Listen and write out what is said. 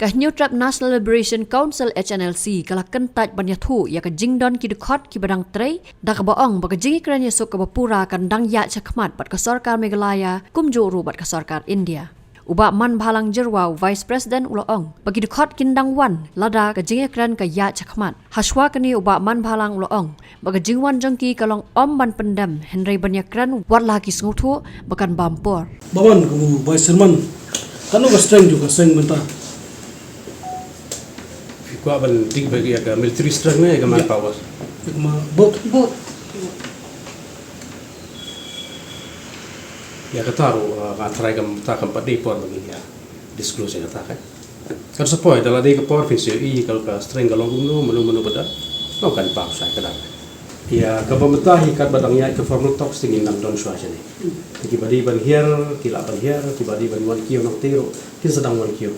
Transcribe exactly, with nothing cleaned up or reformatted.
Ka Hynñiewtrep National Liberation Council, H N L C, ka la kyntait ban ïathuh ïa ka jingdon ki dkhot kiba dang trei, da kaba ong ba ka jingïakren ïasuk kaba pura kan dang ïaid shakhmat bad ka sorkar Meghalaya kumjuh ruh bad ka sorkar India. U Bah Manbhalang Jyrwa, u Vice President, u la ong ba ki dkhot kin dang wan lada ka jingïakren ka ïaid shakhmat. Hashwa kane, u Bah Manbhalang u la ong ba ka jingwan jong ki ka long ym ban pyndem, hynrei ban ïakren wat la ki sngewthuh ba kan bam por. Ba wan kum u Vice Chairman, kano ka strength jong ka seng mynta? Phi kwah ban tip ba ïa ka military strength ne ïa ka manpower? Ïa ka ma-, both. Both. Ïa kata ruh, uh, nga tharai kam, ta kam pat dei por ba ngin ïa disclose ïa kata ka. Kan sa poi da la dei ka por phin sa ïohi ka, ka strength ka long kumno, mano mano ba don. Long kan bam shai ka dang. Ïa kaba mynta hi katba dang ïaid ka formal talks te ngin nang don shuwa shane. Te kiba dei ban hiar ki lah ban hiar, kiba dei ban wan kiew nangta ruh kin sa dang wan kiew.